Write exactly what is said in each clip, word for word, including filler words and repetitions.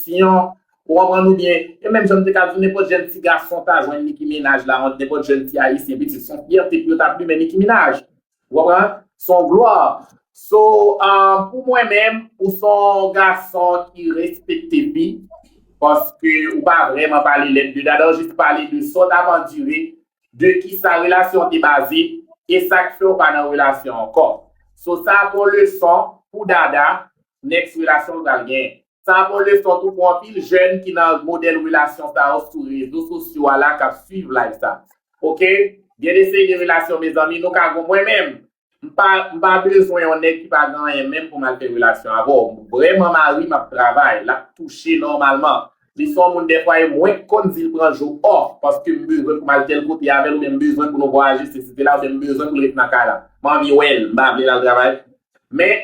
Syon, ou konprann ou byen? E menm jan m te ka di w, nenpòt jèn ti gason ta jwenn Nicki Minaj la, nenpòt jèn ti ayisyen pitit, se yon fyète pou yo ta plimen Nicki Minaj. Ou konprann? Se yon glwa. So, ah, pou mwen menm, ou se yon gason ki respekte fi, paske ou pa vrèman pale lèd de dada, ou jis pale de sa w t ap andire, de kisa relasyon te baze, e sa k fè w pa nan relasyon ankò. So, sa a pou leson pou dada, next relasyon w pral genyen. Sa a pou leson tou pou anpil jèn ki nan modèl relasyon sa yo sou rezo sosyo a la k ap swiv live sa. Oke? Gen de seri de relasyon, mezanmi, nou ka gon. Mwen menm, m pa, m pa bezwen yon nèg ki pa gen anyen menm pou m al fè relasyon avè w. Vrèman, mari m ap travay, l ap touche nòmalman. Li se yon moun dèfwa e mwen k konn di l pran jou off paske m bezwen pou m al tèl kote avè l oubyen m bezwen pou nou vwayaje, sesi, sela, oubyen m bezwen pou l ret nan kay la. M anvi wè l, m pa vle l al travay. Men,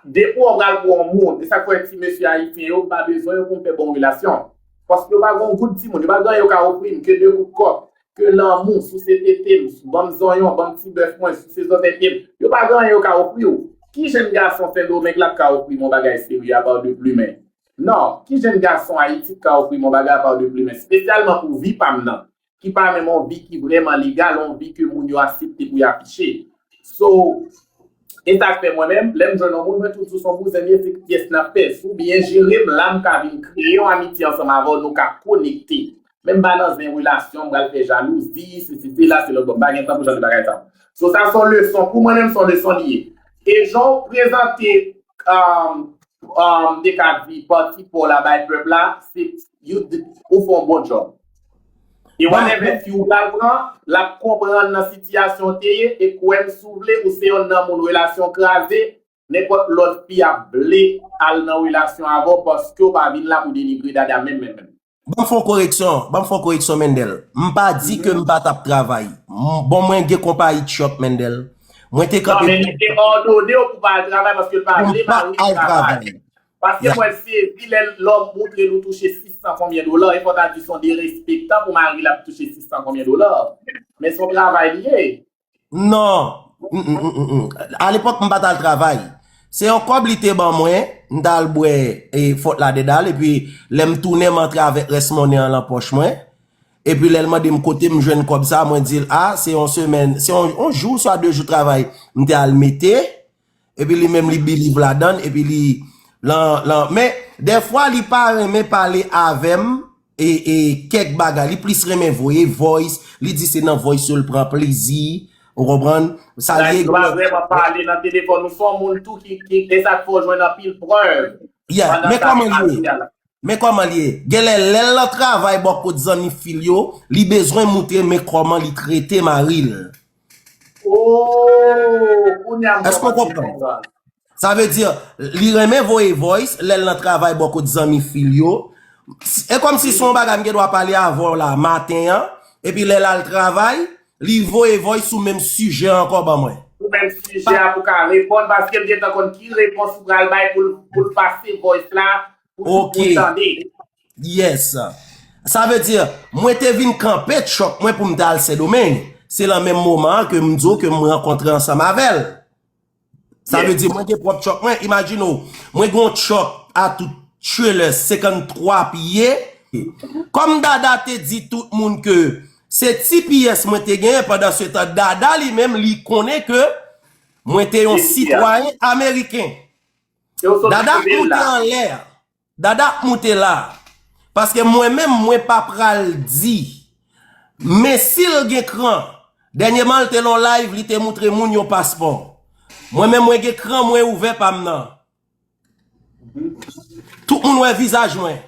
depi w pral pou yon moun, e sa k fè ti mesye ayisyen yo, m pa bezwen yo pou m fè bon relasyon. Paske yo pa gen yon goud timoun, yo pa gen anyen yo ka ofri m ke de kout kòk, ke lanmou, souse tete m, ban m zonyon, ban m ti bèf mwen, souse zòtèy pye m. Yo pa gen anyen yo ka ofri w. Ki jèn gason Sendomeng la k ka ofri m yon bagay serye apa de plimen? Non, ki jèn gason Ayiti k ka ofri m yon bagay apa de plimen? Espesyalman pou vi pa m nan, ki pa menm yon vi ki vrèman legal, yon vi ke moun yo aksepte pou y afiche. So, e sa k fè mwen menm, lè m jwenn yon moun, mwen toujou se yon bouzen m ye, se pyès n ap fè. Si w byen jere m, la m ka vin kreye yon amitye ansanm avè w, nou ka konekte. Men m pa nan zen relasyon, m pral fè jalouzi, sesi, sela, se lòt bò. M pa gen tan pou jan de bagay sa. So, sa se yon leson. Pou mwen menm, se yon leson li ye. E jan w prezante, um, um, m te ka di, pati pa w la bay pèp la, se, you, ou fè yon bon job. E whatever fi w pral pran, l ap konprann nan sitiyasyon w te ye, e kwè m, si w vle, ou se yonn nan moun relasyon kraze, nenpòt lòt fi ap vle al nan relasyon avè w paske w pa vin la pou denigre dada menm, menm, menm. Ban m fè yon koreksyon, ban m fè yon koreksyon, Mendel. M pa di ke m pa t ap travay. M, bon, mwen gen konpayi Chuck, Mendel. Mwen te kanpe. Non, men li te òdone w pou pa al travay paske l pa vle mari l travay. Paske mwen sezi lè lòm moutre l ou touche sis san konbyen dola, e fò ta di se yon derespektan pou mari l ap touche sis san konbyen dola. Men se yon travay li ye. Non. Mm, mm, mm, mm, mm. Alepòk, m pa t al travay. Se yon kòb li te ban mwen, m t al bwè e fòt la dèdal, epi lè m tounen, m antre avèk rès monnen an lan pòch mwen. Epi lè l mande m kote m jwenn kòb sa, mwen di l, a, se yon semèn, se yon, yon jou, swa de jou travay, m te al mete. Epi li menm li believe ladan l, epi li lan, lan, men dèfwa li pa renmen pale avè m e, e kèk bagay. Li plis renmen voye voice, li di se nan voice yo l pran plezi, ou konprann? Sa li ye. Li pa vrèman pale nan telefòn, ou se yon moun tou ki, ki, e sa k fè w jwenn anpil prèv. Yeah, men kòman li ye? Men kòman li ye? Genlè lè l nan travay bò kot zanmi fi l yo, li bezwen moutre men kòman li trete mari l. Oh, kounye a m konprann. Èske w konprann? Sa vle di, li renmen voye voice lè l nan travay bò kot zanmi fi l yo. E kòmsi se yon bagay m gen dwa pale avè w la maten an, epi lè l al travay, li voye voice sou menm sijè ankò ban mwen. Sou menm sijè a pou ka reponn, paske l gentan konn ki repons ou pral bay pou l, pou l pase voice la, pou tout moun tande. Yes. Sa vle di, mwen te vin kanpe Chuck mwen pou m te al Sendomeng. Se lan menm moman an ke m di w ke m rankontre ansanm avè l. Sa vle di, mwen gen pwòp Chuck mwen. Imajine w, mwen gen yon Chuck a tout trailer senkanntwa pye. Kòm Dada te di tout moun ke se ti pyès mwen te genyen, pandan se tan, Dada li menm, li konnen ke mwen te yon sitwayen ameriken. Dada ap moute anlè. Dada ap moute la. Paske mwen menm, mwen pa pral di. Men si l gen kran, dènyèman, l te nan live, li te moutre moun yon paspò. Mwen menm, mwen gen kran, mwen ouvè pa m nan. Tout moun wè vizaj mwen.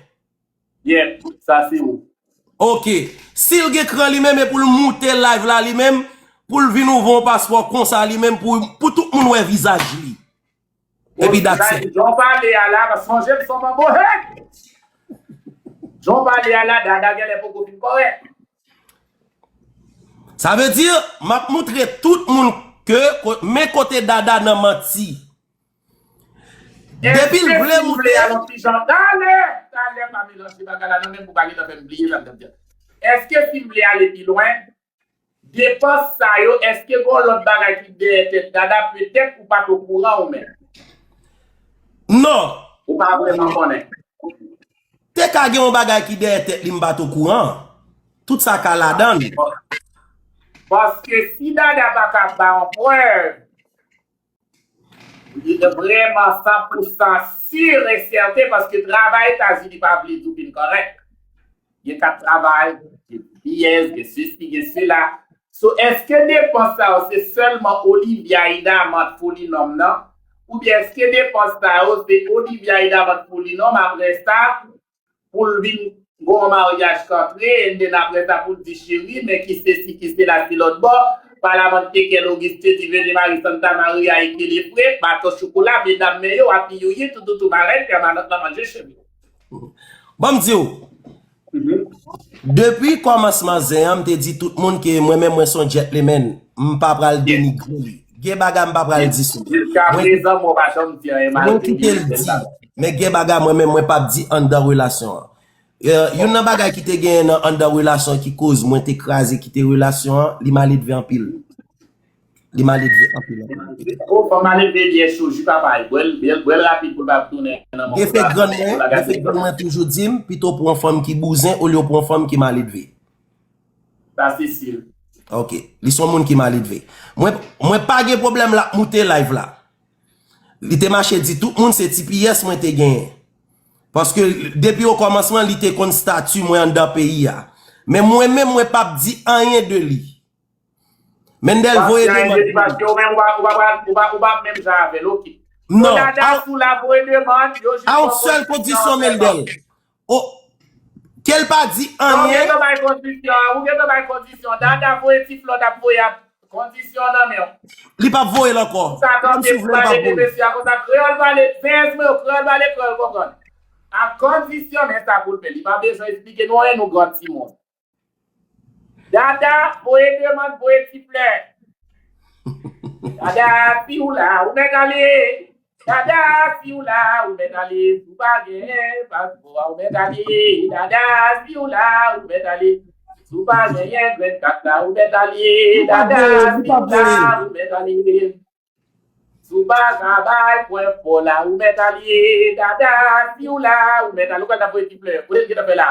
Yeah, sa se ou. Ok. Si l gen kran li menm, e pou l moute live la li menm, pou l vin ouvè yon paspò konsa li menm, pou, pou tout moun wè vizaj li. Epi that's it. Jan w pale a la, paske sonje m se yon manbo, hey! Jan w pale a la, Dada genlè poko fin kòrèk. Sa vle di, m ap moutre tout moun ke, ko-, men kote Dada nan manti. Depi l vle moute. Èske si m vle al yon ti jan, talè, talè pa melanje bagay la, non, menm pou pa gentan fè m bliye sa m t ap di a. Èske si m vle ale pi lwen, depans sa yo, èske gen yon lòt bagay ki dèyè tèt Dada, petèt ou pa t okouran ou menm? Non. Ou pa vrèman konnen. Te ka gen yon bagay ki dèyè tèt li, m pa t okouran. Tout sa ka ladan l. Paske si Dada pa ka ba yon prèv, li te vrèman san pou san si e sèten, paske travay Etazini pa vle di w vin kòrèk. Gen kat travay, gen B S, gen sesi, gen sela. So, èske depans sa yo se sèlman Olivia Idamant Foulinonm nan? Oubyen èske depans sa yo se Olivia Idamant Foulinonm, apre sa, pou l vin gon maryaj k antre, and then apre sa pou l di cheri, men ki sesi, ki sela, se lòt bò. Palaman te kèl Auguste di Vene Mari Santa Maria e ke le fre, baton chokola, medam men yo, api youye, toutoutou marèn, pèmanant nan manje cheri. Ban m di w, depi kòmansman zen an, m te di tout moun ke mwen menm mwen se yon gentleman, m pa pral denigre li. Gen bagay m pa pral di sou li. Jiska prezan, mwen pa janm di anyen mal de li. Mwen kite l di, men gen bagay mwen menm mwen p ap di anndan relasyon an. Youn nan bagay ki te genyen nan anndan relasyon an ki koz mwen te kraze kite relasyon an, li maledve anpil. Li maledve anpil anpil. O, fanm maledve byen cho, ji pa pay. Bwè l, bwè l rapid pou l pa tounen nan men w. Defen grann mwen, defen grann mwen toujou di m, pito pran fanm ki bouzen olye w pran fanm ki maledve. Sa se si. Ok. Li se yon moun ki maledve. Mwen, mwen pa gen pwoblèm l ap moute live la. Li te mache di tout moun se T P S mwen te genyen. Paske depi okòmansman, li te konn stati mwen anndan peyi a. Men mwen menm, mwen p ap di anyen de li. Mendel voye demann. Paske ou menm, ou pa, ou pa, ou pa, ou pa menm jan avè l, ok. Non. Dada sou la voye demann, yo jis. A yon sèl kondisyon, Mendel. O, ke l pa di anyen. Ou gentan bay kondisyon, ou gentan bay kondisyon. Dada voye ti flò, t ap voye a kondisyon nan men w. Li p ap voye l ankò. Sa tande pou pale de mesye a konsa, kreyòl pale, zen mwen yo, kreyòl pale, kreyòl konprann. A kondisyon, men sa pou l fè. Li pa bezwen eksplike nou anyen, nou gran timoun. Dada, voye demann, voye ti flè. Dada, si w la, ou mèt ale. Dada, si w la, ou mèt ale. Si w pa genyen paspò a, ou mèt ale. Dada, si w la, ou mèt ale. Si w pa genyen grenn kat la, ou mèt ale. Dada, si w la, ou mèt ale. Si w pa ka bay pwen fò la, ou mèt ale. Dada, si w la, ou mèt ale. Ou kwè l t ap voye ti flè? Kote l gentan fè la?